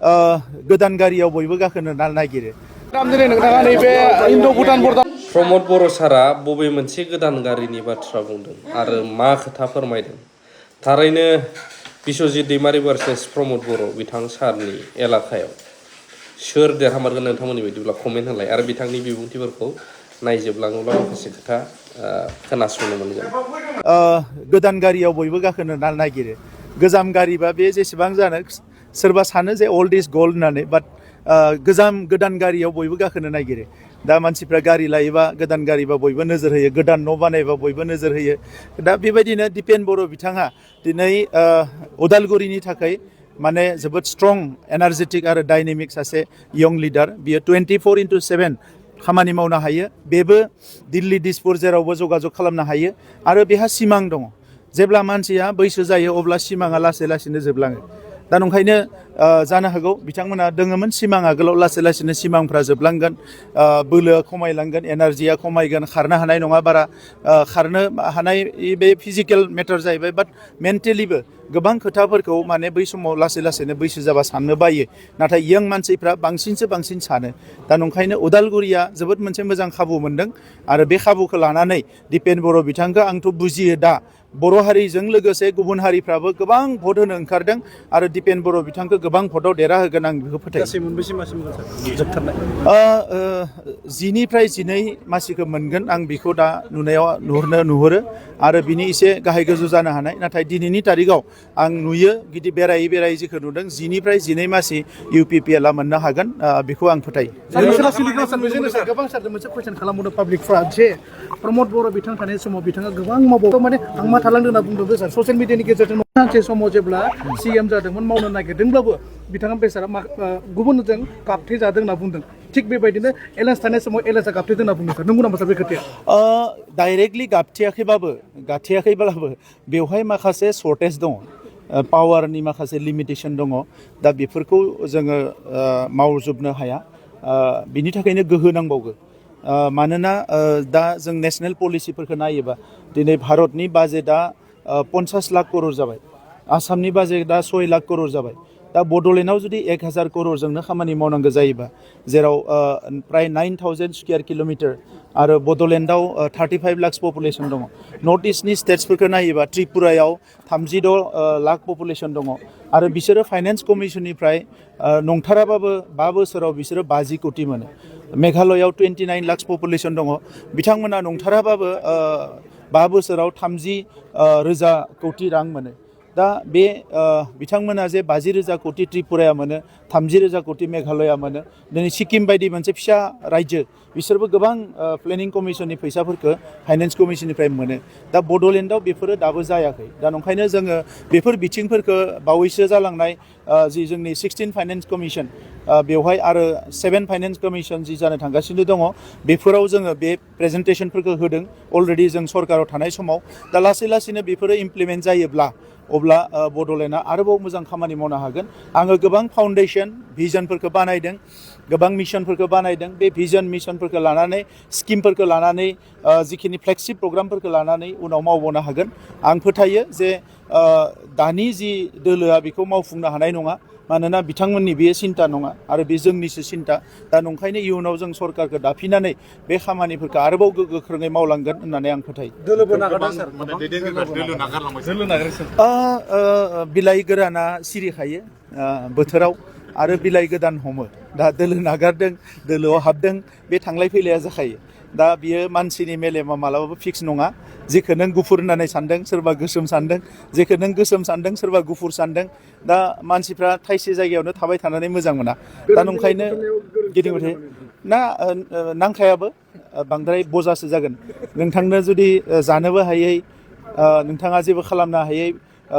गोदान गारियाव बयबो गाखोनो नागिरो। प्रमद बर' सारा बबे मोनसे गोदान गारिनि बाथ्रा बुंदों आरो मा खोथा फोरमायदों? थारैनो बिश्वजित दैमारि भार्सेस प्रमद बर' बिथां सारनि एलाकायाव सोर देरहामारगोन नोंथांमोननि बायदिब्ला कमेन्ट होलाय आरो बिथांनि बिबुंथिफोरखौ नायजोबलाङोब्ला माखासे खोथा खोनासंनो मोनगोन। गोदान गारियाव बयबो गाखोनो नागिरो। गोजाम गारिबा बे जेसेबां जानो सोरबा सानो जे अल्ड इज गोल्ड होननानै, बाट गोदान गारियाव बयबो गाखोनो नागिरो। दा मानसिफ्रा गारि लायोबा गोदान गारिबा बयबो नोजोर होयो, गोदान न' बानायबा बयबो नोजोर होयो। दा बेबायदिनो दिपेन बर' बिथाङा दिनै उदालगुरिनि थाखाय माने जोबोद स्ट्रं, एनार्जेटिक आरो डाइनेमिक सासे यं लिडार। बियो 24/7 खामानि मावनो हायो। बेबो दिल्ली दिसपुर जेरावबो जगाजग खालामनो हायो आरो बेहा सिमां दङ। जेब्ला मानसिया बैसो जायो अब्ला सिमाङा लासै लासैनो जोबलाङो। दा नंखायनो जानो हागौ बिथांमोना दोङोमोन सिमां आगोलाव, लासै लासैनो सिमांफ्रा जोबलांगोन, बोलोआ खमायलांगोन, एनार्जिया खमायगोन, खारनो हानाय नङा बारा। खारनो हानाय बे फिजिकेल मेटार जाहैबाय, बाट मेन्टेलिबो गोबां खोथाफोरखौ माने बै समाव लासै लासैनो बैसो जाबा साननो बायो। नाथाय यं मानसिफ्रा बांसिन सानो। दा नंखायनो उदालगुरिया जोबोद मोनसे मोजां खाबु मोनदों आरो बे खाबुखौ लानानै दिपेन बर' बिथांखौ आंथ' बुजियो दा बर' हारिजों लोगोसे गुबुन हारिफ्राबो गोबां भट होनो ओंखारदों आरो दिपेन बर' बिथांखौ गोबां भटआव देरहाहोगोन आं बेखौ फोथायो। 10निफ्राय 12 मासिखौ मोनगोन आं बेखौ दा नुहुरो आरो बिनि एसे गाहाय गोजौ जानो हानाय। नाथाय दिनैनि तारिखाव आं नुयो गिदिर बेरायै जेखौ नुदों 10निफ्राय 12 मासि UPPLआ मोननो हागोन, बेखौ आं फोथायो। गोबां सारजों मोनसे कुइसन खालामबावदों पाब्लिकफ्रा जे प्रमद बर' बिथां थानाय समाव बिथाङा गोबां मावबावो, माने आं मा थालांदों होनना बुंदों सार। ससियेल मिडियानि गेजेरजों सानसे समाव जेब्ला CM जादोंमोन, मावनो नागिरदोंब्लाबो बिथाङा बेसारा गुबुनजों गाबथे जादों होनना बुंदों। थिग बेबायदिनो एलायन्स थानाय समाव एलायन्सआ गाबथेदों होनना बुंदों सार। नंगौ नामा सार बे खोथाया? डाइरेक्टलि गाबथेयाखैब्लाबो बेवहाय माखासे सर्टेज दङ, पावारनि माखासे लिमिटेसन दङ। दा बेफोरखौ जोङो मावजोबनो हाया, बिनि थाखायनो गोहो नांबावगौ। मानोना दा जों नेशनेल पलिसिफोरखौ नायोबा दिनै भारतनि बाजेटआ 50 लाख करोड़ जाबाय, आसामनि बाजेटआ 6 लाख करोड़ जाबाय। दा बड'लेण्डआव जुदि 1000 करोड़जोंनो खामानि मावनांगौ जायोबा, जेराव प्राय 9000 स्कुवेर किल'मिटार आरो बड'लेण्डआव 35 लाख पपुलेसन दङ। नर्थ इस्टनि स्टेट्सफोरखौ नायोबा त्रिपुरायाव 36 लाख पपुलेसन दङ आरो बिसोरो फाइनेन्स कमिसननिफ्राय नंथाराबाबो 5 बोसोराव बिसोरो 50 कोटि मोनो। मेघालयआव 29 लाख पपुलेसन दङ, बिथांमोना नंथाराबाबो 5 बोसोराव 30,000 कोटि रां मोनो। दा बे बिथांमोना जे 50,000 कोटि त्रिपुराया मोनो, 30,000 कोटि मेघालया मोनो। दिनै सिक्किम बायदि मोनसे फिसा रायजो, बिसोरबो गोबां प्लेनिं कमिसननि फैसाफोरखौ फाइनेन्स कमिसननिफ्राय मोनो। दा बड'लेण्डआव बेफोरो दाबो जायाखै। दा नंखायनो जोङो बेफोर बिथिंफोरखौ बावैसो जालांनाय जि जोंनि 16 फाइनेन्स कमिसन, बेवहाय आरो 7 फाइनेन्स कमिसन जि जानो थांगासिनो दङ, बेफोराव जोङो बे प्रेजेन्टेसनफोरखौ होदों अलरेडि जों सरकाराव थानाय समाव। दा लासै लासैनो बेफोरो इमप्लिमेन्ट जायोब्ला अब्ला बड'लेण्डआ आरोबाव मोजां खामानि मावनो हागोन। आङो गोबां फाउन्डेसन भिजनफोरखौ बानायदों, गोबां मिशनफोरखौ बानायदों। बे भिजन मिशनफोरखौ लानानै, स्किमफोरखौ लानानै, जिखिनि फ्लेगशिप प्रग्रामफोरखौ लानानै उनाव मावबावनो हागोन। आं फोथायो जे दानि जि दोलोआ बेखौ मावफुंनो हानाय नङा, मानोना बिथांमोननि बेयो सिन्ता नङा आरो बे जोंनिसो सिन्ता। दा नंखायनो इयुनाव जों सरकारखौ दाफिननानै बे खामानिफोरखौ आरोबाव गोख्रोङै मावलांगोन होननानै आं फोथायो। बिलाइ गोराना सिरिखायो बोथोराव आरो बिलाइ गोदान हमो। दा दोलो नागारदों, दोलोआव हाबदों, बे थांलाय फैलाया जाखायो। दा बियो मानसिनि मेलेमा मालाबाबो फिक्स नङा। जेखौ नों गुफुर होननानै सानदों सोरबा गोसोम सानदों, जेखौ नों गोसोम सानदों सोरबा गुफुर सानदों। दा मानसिफ्रा थाइसे जायगायावनो थाबाय थानानै मोजां मोना। दा नंखायनो गिदिंबाय थायो ना, नांखायाबो, बांद्राय बजासो जागोन। नोंथांनो जुदि जानोबो हायै, नोंथाङा जेबो खालामनो हायै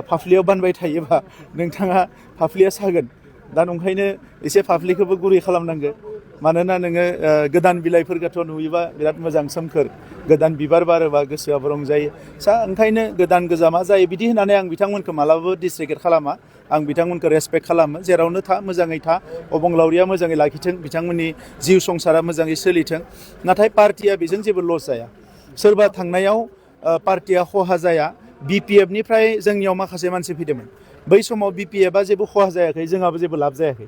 फाफ्लियाव बानबाय थायोबा नोंथाङा फाफ्लिया सागोन। दा नंखायनो एसे फाफ्लिखौबो गुरै खालामनांगौ। मानोना नोङो गोदान बिलाइफोरखौथ' नुयोबा बिराद मोजां सोमखोर, गोदान बिबार बारोबा गोसोआबो रंजायो। ओंखायनो गोदान गोजामा जायो बिदि होननानै आं बिथांमोनखौ मालाबाबो डिसरेगेट खालामा। आं बिथांमोनखौ रेसपेक्ट खालामो। जेरावनो था मोजाङै था, अबंलावरिया मोजाङै लाखिथों, बिथांमोननि जिउ संसारा मोजाङै सोलिथों। नाथाय पार्टिया बेजों जेबो लस जाया। सोरबा थांनायाव पार्टिया खहा जाया। BPFनिफ्राय जोंनियाव माखासे मानसि फैदोंमोन, बै समाव BPFआ जेबो खहा जायाखै, जोंहाबो जेबो लाब जायाखै।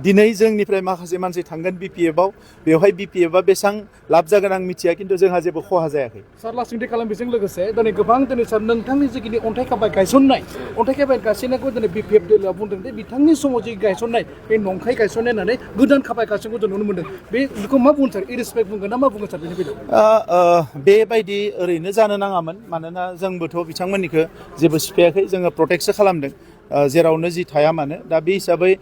दिनै जोंनिफ्राय माखासे मानसि थांगोन BPF-आव बेवहाय BPF-आ बेसेबां लाब जागोन आं मिथिया खिन्थु जोंहा जेबो खहा जायाखै सार लास्टिं खालामनायजों लोगोसे दिनै गोबां दिनै सार नोंथांनि जिखिनि अन्थाइ खाबाय गायसननाय अन्थाइ खाबाय गायसननायखौ दिनै BPF दोलोआ बुंदों दि बिथांनि समाव जि गायसननाय बे नंखाय गायसननाय होननानै गोदान खाबाय गायसननायखौ जों नुनो मोन्दों बेखौ मा बुंगोन सार इरेसपेक्ट बुंगोन ना मा बुंगोन सार बेनि बेलायाव बेबायदि ओरैनो जानो नाङामोन मानोना जोंबोथ' बिथांमोननिखौ जेबो सिफायाखै जोङो प्रटेक्टसो खालामदों जेरावनो जि थाया मानो दा बे हिसाबै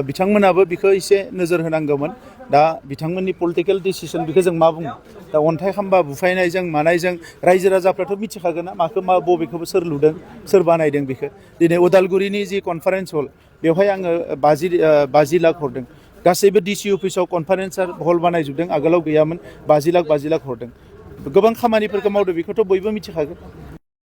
बिथांमोनाबो बिखौ एसे नोजोर होनांगौमोन दा बिथांमोननि पलिटिकेल डिसिसन बेखौ जों मा बुङो दा अन्थाइ खाम्बा बुफायनायजों मानायजों रायजो राजाफ्राथ' मिथिखागोन ना माखौ मा बबेखौबो सोर लुदों सोर बानायदों बेखौ दिनै उदालगुरिनि जि कनफारेन्स हल बेवहाय आङो 50 लाख हरदों गासैबो DC अफिसाव कनफारेन्स हल बानायजोबदों आगोलाव गैयामोन 50 लाख हरदों गोबां खामानिफोरखौ मावदों बेखौथ' बयबो मिथिखागोन